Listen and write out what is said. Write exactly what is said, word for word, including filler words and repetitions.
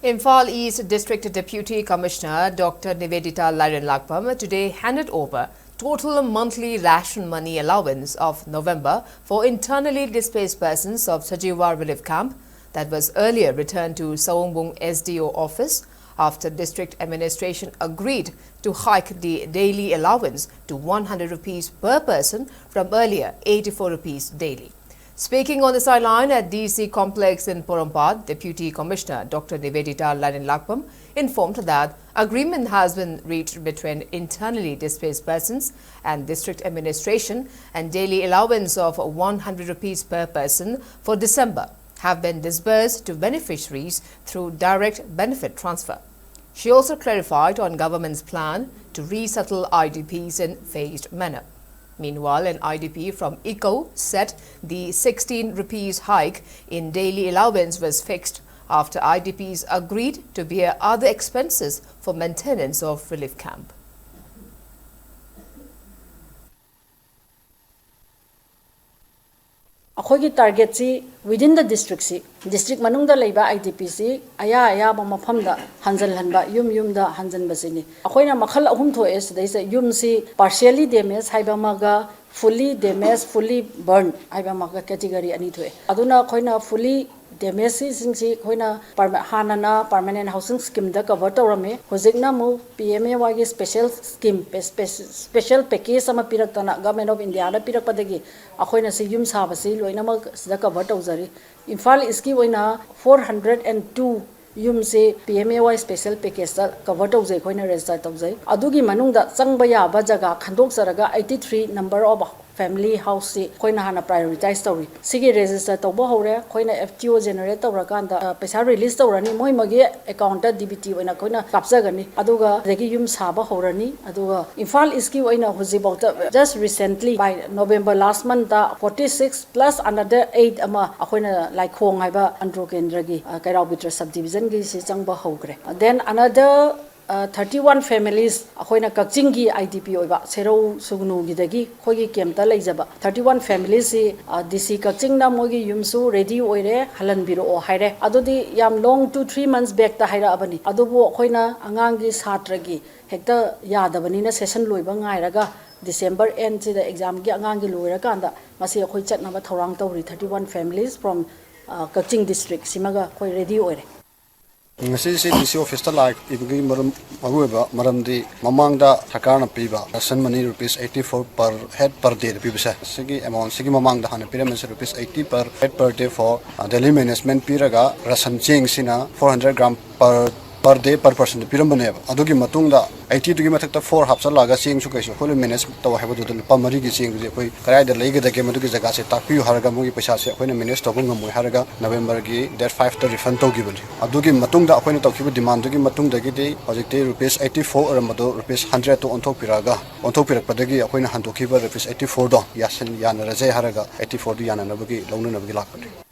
Imphal East District Deputy Commissioner Doctor Nivedita Lairenlakpam today handed over total monthly ration money allowance of November for internally displaced persons of Sajiwa Relief Camp that was earlier returned to Saungbung S D O office after district administration agreed to hike the daily allowance to one hundred rupees per person from earlier eighty-four rupees daily. Speaking on the sideline at D C complex in Porompat, Deputy Commissioner Doctor Nivedita Lairenlakpam informed that agreement has been reached between internally displaced persons and district administration, and daily allowance of one hundred rupees per person for December have been disbursed to beneficiaries through direct benefit transfer. She also clarified on government's plan to resettle I D Ps in phased manner. Meanwhile, an I D P from Iko said the sixteen rupees hike in daily allowance was fixed after I D Ps agreed to bear other expenses for maintenance of relief camp. ꯑꯩꯈꯣꯏꯒꯤ target ꯁꯤ within the district ꯁꯤ, district ꯃꯅꯨꯡꯗ ꯂꯩꯕ I D P ꯁꯤ ꯑꯌꯥ ꯑꯌꯥꯕ ꯃꯐꯝꯗ ꯍꯟꯖꯜꯍꯟꯕ, ꯌꯨꯝ ꯌꯨꯝꯗ ꯍꯟꯖꯟꯕꯁꯤꯅꯤ꯫ ꯑꯩꯈꯣꯏꯅ ꯃꯈꯜ ꯑꯍꯨꯝ ꯊꯣꯛꯑꯦ ꯁꯤꯗꯩꯁꯤꯗ꯫ ꯌꯨꯝꯁꯤ partially damage ꯍꯥꯏꯕ ꯑꯃꯒ, fully damage, fully burn ꯍꯥꯏꯕ ꯑꯃꯒ, category ꯑꯅꯤ ꯊꯣꯛꯑꯦ꯫ ꯑꯗꯨꯅ ꯑꯩꯈꯣꯏꯅ fully damage ꯁꯤꯡꯁꯤ ꯑꯩꯈꯣꯏꯅ perma-, ꯍꯥꯟꯅꯅ permanent housing scheme ꯗ cover ꯇꯧꯔꯝꯃꯤ꯫ ꯍꯧꯖꯤꯛꯅ ꯑꯃꯨꯛ P M A Y ꯒꯤ special scheme, special package ꯑꯃ ꯄꯤꯔꯛꯇꯅ, Government of India ꯅ ꯄꯤꯔꯛꯄꯗꯒꯤ ꯑꯩꯈꯣꯏꯅ ꯁꯤ ꯌꯨꯝ ꯁꯥꯕꯁꯤ ꯂꯣꯏꯅꯃꯛ ꯁꯤꯗ cover ꯇꯧꯖꯔꯤ꯫ ꯏꯝꯐꯥꯜ ꯏꯁꯀꯤ ꯑꯣꯏꯅ four hundred and two ꯌꯨꯝꯁꯤ P M A Y special package ꯇ cover ꯇꯧꯖꯩ, ꯑꯩꯈꯣꯏꯅ register ꯇꯧꯖꯩ꯫ ꯑꯗꯨꯒꯤ ꯃꯅꯨꯡꯗ ꯆꯪꯕ ꯌꯥꯕ ꯖꯒꯥ ꯈꯟꯗꯣꯛꯆꯔꯒ eighty three number of family house ꯁꯤ ꯑꯩꯈꯣꯏꯅ ꯍꯥꯟꯅ prioritize ꯇꯧꯔꯤ꯫ ꯁꯤꯒꯤ register ꯇꯧꯕ ꯍꯧꯔꯦ꯫ ꯑꯩꯈꯣꯏꯅ F T O generate ꯇꯧꯔꯀꯥꯟꯗ, ꯑ, ꯄꯩꯁꯥ release ꯇꯧꯔꯅꯤ꯫ ꯃꯣꯏ ꯃꯣꯏꯒꯤ account ꯇ D B T ꯑꯣꯏꯅ ꯑꯩꯈꯣꯏꯅ ꯀꯥꯞꯆꯒꯅꯤ꯫ ꯑꯗꯨꯒ ꯑꯗꯒꯤ ꯌꯨꯝ ꯁꯥꯕ ꯍꯧꯔꯅꯤ꯫ ꯑꯗꯨꯒ ꯏꯝꯐꯥꯜ ꯏꯁꯀꯤ ꯑꯣꯏꯅ ꯍꯧꯖꯤꯛꯐꯥꯎꯗ just recently by November last month ꯇ forty six plus another eight ꯑꯃ ꯑꯩꯈꯣꯏꯅ ꯂꯥꯏꯈꯣꯡ ꯍꯥꯏꯕ ꯑꯟꯗ꯭ꯔꯣ ꯀꯦꯟꯗ꯭ꯔꯒꯤ, ꯑ, ꯀꯩꯔꯥꯎ ꯕꯤꯇ꯭ꯔ sub division ꯒꯤ ꯁꯤ ꯆꯪꯕ ꯍꯧꯈ꯭ꯔꯦ꯫ Then another thirty one families ꯑꯩꯈꯣꯏꯅ ꯀꯛꯆꯤꯡꯒꯤ ꯑꯥꯏ ꯗꯤ ꯄꯤ ꯑꯣꯏꯕ ꯁꯦꯔꯧ ꯁꯨꯒꯅꯨꯒꯤꯗꯒꯤ ꯑꯩꯈꯣꯏꯒꯤ ꯀꯦꯝꯞꯇ ꯂꯩꯖꯕ ꯊꯥꯔꯇꯤ ꯋꯥꯟ ꯐꯦꯃꯤꯂꯤꯁꯁꯤ ꯗꯤ ꯁꯤ ꯀꯛꯆꯤꯡꯅ ꯃꯣꯏꯒꯤ ꯌꯨꯝꯁꯨ ꯔꯦꯗꯤ ꯑꯣꯏꯔꯦ, ꯍꯜꯍꯟꯕꯤꯔꯛꯑꯣ ꯍꯥꯏꯔꯦ꯫ ꯑꯗꯨꯗꯤ ꯌꯥꯝ ꯂꯣꯡ ꯇꯨ ꯊ꯭ꯔꯤ ꯃꯟꯁ ꯕꯦꯛꯇ ꯍꯥꯏꯔꯛꯑꯕꯅꯤ꯫ ꯑꯗꯨꯕꯨ ꯑꯩꯈꯣꯏꯅ ꯑꯉꯥꯡꯒꯤ ꯁꯥꯇ꯭ꯔꯒꯤ ꯍꯦꯛꯇ ꯌꯥꯗꯕꯅꯤꯅ ꯁꯦꯁꯟ ꯂꯣꯏꯕ ꯉꯥꯏꯔꯒ ꯗꯤꯁꯦꯝꯕꯔ ꯑꯦꯟꯁꯤꯗ ꯑꯦꯛꯖꯥꯝꯒꯤ ꯑꯉꯥꯡꯒꯤ ꯂꯣꯏꯔꯀꯥꯟꯗ ꯃꯁꯤ ꯑꯩꯈꯣꯏ ꯆꯠꯅꯕ ꯊꯧꯔꯥꯡ ꯇꯧꯔꯤ꯫ ꯊꯥꯔꯇꯤ ꯋꯥꯟ ꯐꯦꯃꯤꯂꯤꯁ ꯐ꯭ꯔꯣꯝ ꯀꯛꯆꯤꯡ ꯗꯤꯁꯇ꯭ꯔꯤꯛꯁꯤꯃꯒ ꯑꯩꯈꯣꯏ ꯔꯦꯗꯤ ꯑꯣꯏꯔꯦ꯫ ꯉꯁꯤꯁꯦ ꯗꯤ ꯁꯤ ꯑꯣꯐꯤꯁꯇ ꯂꯥꯛꯏꯕꯒꯤ ꯃꯔꯝ, ꯃꯔꯨꯑꯣꯏꯕ ꯃꯔꯝꯗꯤ ꯃꯃꯥꯡꯗ ꯁꯔꯀꯥꯔꯅ ꯄꯤꯕ ration money rupees eighty four per head per dayꯗ ꯄꯤꯕꯁꯦ, ꯁꯤꯒꯤ ꯑꯦꯃꯥꯎꯟ, ꯁꯤꯒꯤ ꯃꯃꯥꯡꯗ ꯍꯥꯟꯅ ꯄꯤꯔꯝꯃꯤꯁꯦ rupees eighty per head per day for daily management ꯄꯤꯔꯒ ration ꯆꯦꯡꯁꯤꯅ four hundred gram per per day per personꯗ ꯄꯤꯔꯝꯕꯅꯦꯕ꯫ ꯑꯗꯨꯒꯤ ꯃꯇꯨꯡꯗ eightyꯗꯨꯒꯤ ꯃꯊꯛꯇ four ꯍꯥꯞꯆꯜꯂꯛꯑꯒ ꯆꯦꯡꯁꯨ ꯀꯩꯁꯨ ꯑꯩꯈꯣꯏꯅ ꯃꯦꯅꯦꯖ ꯇꯧ ꯍꯥꯏꯕꯗꯨꯗ ꯂꯨꯄꯥ ꯃꯔꯤꯒꯤ ꯆꯦꯡꯁꯦ ꯑꯩꯈꯣꯏ ꯀꯗꯥꯏꯗ ꯂꯩꯒꯗꯒꯦ, ꯃꯗꯨꯒꯤ ꯖꯒꯥꯁꯦ ꯇꯥꯛꯄꯤꯌꯨ ꯍꯥꯏꯔꯒ ꯃꯣꯏꯒꯤ ꯄꯩꯁꯥꯁꯦ ꯑꯩꯈꯣꯏꯅ ꯃꯦꯅꯦꯖ ꯇꯧꯕ ꯉꯝꯃꯣꯏ ꯍꯥꯏꯔꯒ ꯅꯕꯦꯝꯕꯔꯒꯤ date fiveꯇ refund ꯇꯧꯈꯤꯕꯅꯤ꯫ ꯑꯗꯨꯒꯤ ꯃꯇꯨꯡꯗ ꯑꯩꯈꯣꯏꯅ ꯇꯧꯈꯤꯕ demandꯗꯨꯒꯤ ꯃꯇꯨꯡꯗꯒꯤꯗꯤ ꯍꯧꯖꯤꯛꯇꯤ rupees eighty four ꯑꯣꯏꯔꯝꯕꯗꯣ rupees hundredꯇ ꯑꯣꯟꯊꯣꯛꯄꯤꯔꯛꯑꯒ, ꯑꯣꯟꯊꯣꯛꯄꯤꯔꯛꯄꯗꯒꯤ ꯑꯩꯈꯣꯏꯅ ꯍꯟꯗꯣꯛꯈꯤꯕ rupees eighty fourꯗꯣ ꯌꯥꯁꯟ-, ꯌꯥꯅꯔꯁꯦ ꯍꯥꯏꯔꯒ eighty fourꯗꯨ ꯌꯥꯅꯅꯕꯒꯤ, ꯂꯧꯅꯅꯕꯒꯤ ꯂꯥꯛꯄꯅꯤ꯫